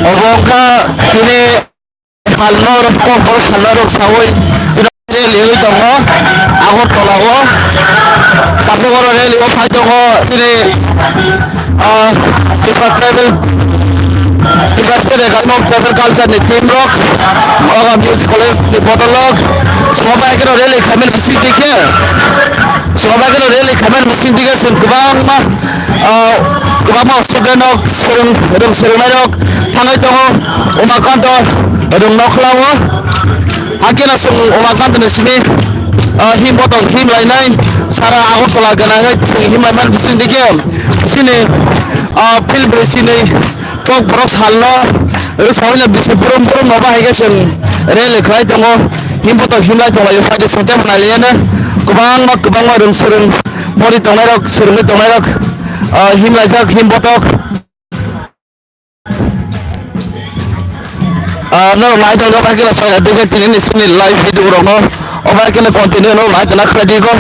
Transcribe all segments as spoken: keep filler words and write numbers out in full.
Obo wngkha tini salno rok, kokborok salno rok sawi tini rally wi tongo Agartala o. Tabuk oro rally o phai tongo tini, ah, Tripura tribal, Tripura state Academy of Tribal Culture ni team rok, ogo music college ni bodol rok. Chwng bai kheno rally khaimani bising dikhe, chwng bai kheno rally khaimani bising dikhe chwng kwbangma, ah, kwbangma student rok, swrwng, rwng swrwngnai rok thangwi tongo. Umakanto rwng nokhlao. Hakhe no chwng Umakanto ni simi, ah, him botok him lainai sara Agartala gwnangwi chwng him laimani bising dikhe chini, ah, field bai chini kokborok salno rwsawi no bisi brum brum no bahai khe chwng rally khlai tongo. Him botok him lai tonglaio, phaidi chwng tei phnai liya no kwbangma kwbangma rwng swrwng pori tongnai rok, swrwngwi tongnai rok, ah, him laijak him botok. Ah, norok nai tongkha, bai kheno soya dikhe tini ni sini live video rokno, o bai kheno continue norok nai tongna khlai di go.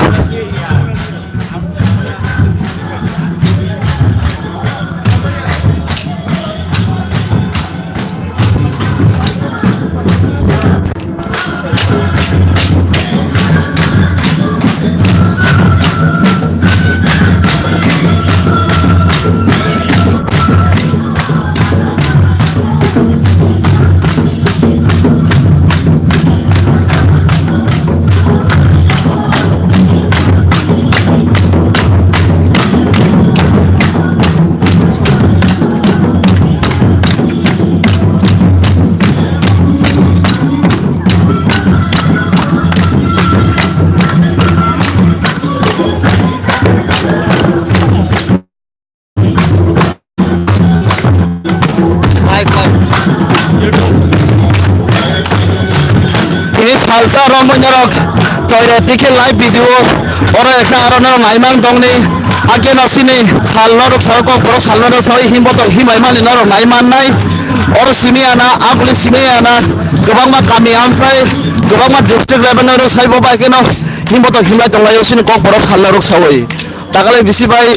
Tini salsa romwi norok toilet dikhe live video oro ekha aro norok naimang tongni. Hakhe no sini sal norok sao, kokborok sal norok sao himbo to himai mani norok nai mannai. Oro simi ana, abuli simi ana, kwbangma kami amsai, kwbangma district level norok sai bo bai kheno himbo to himlai tonglaio sini kokborok sal norok saui. Takale bisi bai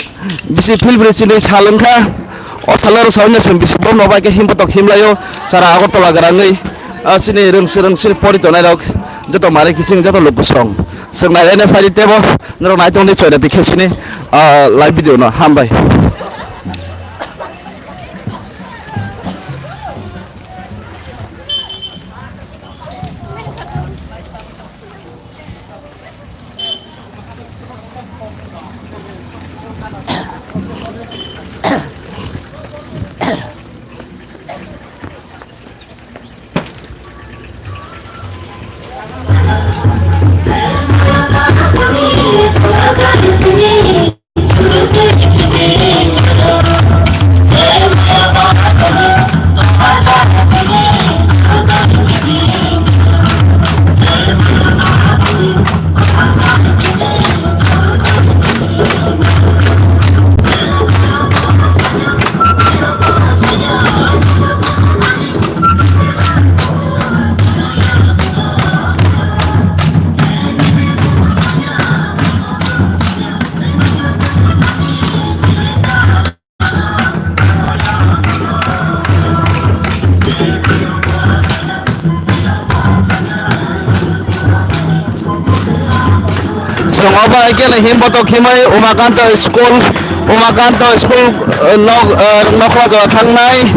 Bisi phil bwrwi chini sal wngkha. O salo rwsa wngya chwng bisi borok no bai khe him botok himlaio. Sara Agartala gwnangwi, ah, chini rwng swrwng chini pori tongnai rok joto mare kiching joto luku song. Chwng nai ene phai tebo norok nai tongdi choida dikhe chini, ah, live video no. Hambai. Chwng obo hai khe him botok himwi Umakanto school, Umakanto school, eh, nok, eh, nokla jora thangnai.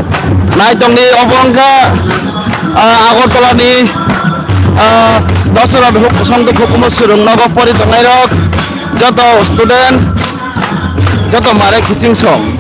Nai tongdi obo wngkha, ah, Agartala ni, ah, Dasarath huk-, songduk hukumu swrwng nogo pori tongnai rok, joto student, joto mare kiching song.